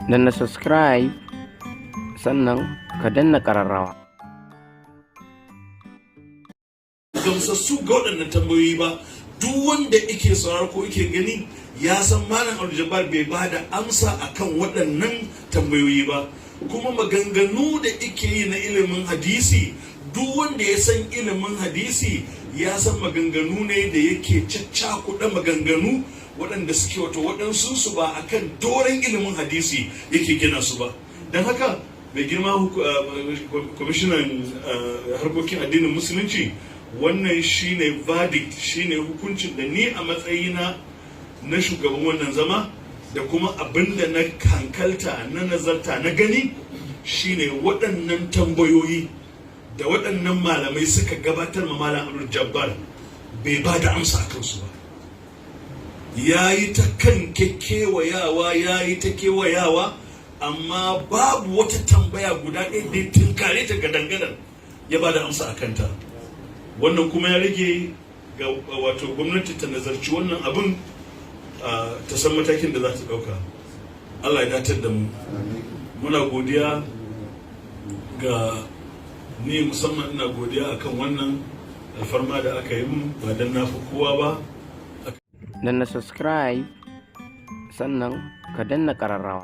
Danna subscribe, sannan ka danna ƙararrawa. Gamsassu ga waɗannan tambayoyi ba. Duk wanda yake sauraro ko yake gani ya san Malam Abdul Jabbar bai ba da amsa akan waɗannan tambayoyi ba. Kuma maganganu da yake yi na ilimin hadisi, duk wanda ya san ilimin hadisi ya san maganganu ne da yake caccakuɗa maganganu waɗanda suke, wato waɗansu su ba akan doron ilimin hadisi yake gina su ba. Don haka, mai girma kwamishinan harkokin addinin Musulunci, wannan shine verdict, shine hukuncin da ni a matsayina na shugaban wannan zama da kuma abin da na hankalta, na nazarta, na gani, shine waɗannan tambayoyi da waɗannan malamai suka gabatar ma Malam Abdul Jabbar, bai ba da amsa a kansu ba. Ya yi ta kan kewayawa, ya yi ta kewayawa, amma babu wata tambaya guda ɗaya da ya tunkare ta gadangadan ya ba da amsa a kanta. Wannan kuma ya rage ga wato gwamnati ta nazarci wannan abin, ta san matakin da za ta ɗauka. Allah ya datar da mu. Muna godiya ga ni musamman, ina godiya akan wannan alfarma da aka yi mun, ba don na fi kowa ba. Danna subscribe, sannan ka danna ƙararrawa.